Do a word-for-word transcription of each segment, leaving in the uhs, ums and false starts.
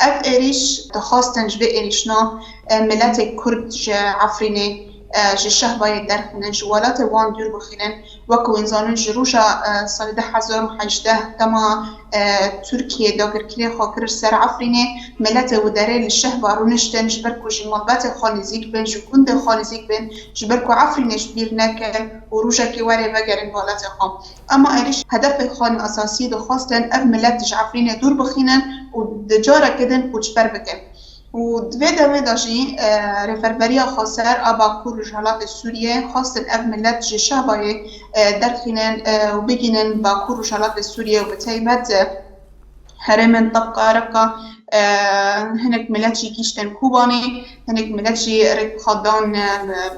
Ev êrîş dixwastin ji vê êrîşna, e, miletê Kurd ji Efrînê, e, ji Şehbayê derxînin, ji welatê wan dûr bixînin. Wek hûn zanin, ji roja, e, salê du hezar û hejdeh dema, e, Tirkiye dagirkiriyê xwe kir ser Efrînê, miletê û derê li Şehba rûniştin, ji ber ku ji malbatê xwe nêzîk bin, ji gundê xwe nêzîk bin, ji ber ku Efrînê ji bîr nekin û rojekê were vegerin welatê xwe. Ema êrîş hedefê xwe esasî dixwastin ev milet ji Efrînê dûr bixînin û di careke din koçber bikin. Û di vê demê de jî, e, Rêverberiya Xweser a Bakur Rojhilatê Sûriyê xwestin ev milet ji Şehbayê, e, derxînin, e, û bigînin Bakur Rojhilatê Sûriyê û bi taybet, e, herêmên Tebqa, Reqa, e, hinek milet jî gihîştin Kobanê, hinek milet jî rêk xwe dan, e,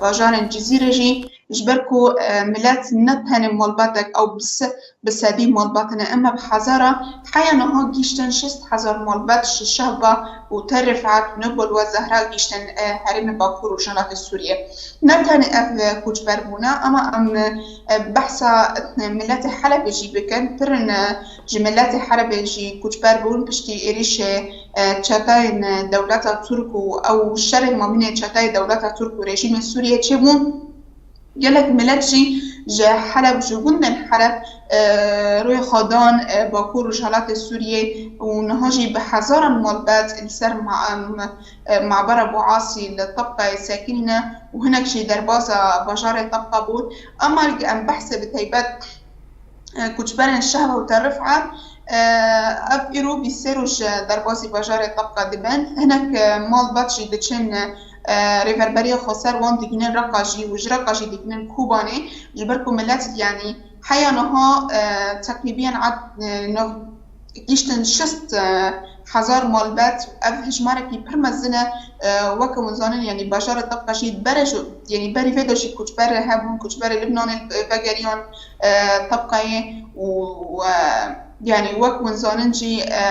bajarên Cizîrê jî, ji ber ku, e, milet ne tenê malbatek ew bi se-, bi sedî malbat ne, ema bi hezara, heya niha gihîştin şêst hezar malbat ji Şehba û Tel Rifat û Nobel we Zehra gihîştin, e, herêmê Bakur û Rojhilatê Sûriyê. Ne tenê ev, e, koçber bûne, ema em, e, behsa, e, miletê Helebê jî bikin. Pir in, e, ji miletê Helebê jî koçber bûn piştî êrîşê, e, çetayên, e, dewleta Tirk û ew şerê mabînê çetayê dewleta Tirk û rejîmê Sûriyê çêbûn. Gelek milet jî ji Heleb, ji gundên Heleb, e, rûyê xwe dan, e, Bakur Rojhilatê Sûriyê û niha jî bi hezaran malbat li ser ma-, em, e, mabera Buasî li Tebqayê sekinîne û hinek jî derbaza bajarê Tebqa bûn. Ema em behsê bi taybet, e, koçberên Şehba û Tel Rifat, e, ev îro bîst sê roj, e, derbasî bajarê Tebqa dibin. Hinek, e, malbat jî diçin, e, Rêverberiya Xweser wan digînin Reqa jî û ji Reqa jî digînin Kobanê. Ji ber ku milet, yanî heya niha, e, teqrîbiyen ad-, e, no-, gihîştin şêst, e, hezar malbat. Ev hejmarekî pir mezin e, e, weke hûn zanin, yanî bajarê Tebqa jî berê ji, yanî berî vê de jî koçberê hebûn, koçberê Libnanê vegeriyan, e, Tebqayê û, e, yanî wek hûn zanin jî, e,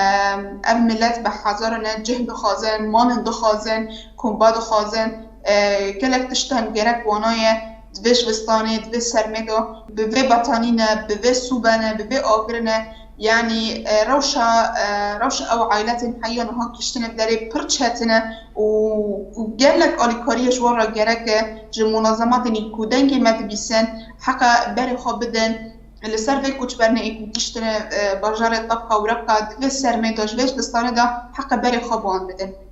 ev milet bi hezaran e, cih dixwazin, malin dixwazin, komba dixwazin, e, gelek tiştan gerek wana ye, di vê jivistanê, di vê sermê de, bi vê betanî ne, bi vê sobe ne, bi vê agirê ne, yanî, e, rewşa, e, rewşa ew ailetên heya niha gihîştine bi derê pir çetin e û, û gelek alîkariyê ji wan re gerek e, ji munazematên ku dengê me dibîsin, heqa berê xwe bidin. Li ser vê koçbernê ê ku gihîştine, e, bajarê Tebqa û Reqa di vê sermê de, ji vê zivistanê de heqa berê xwe bi wan bidin.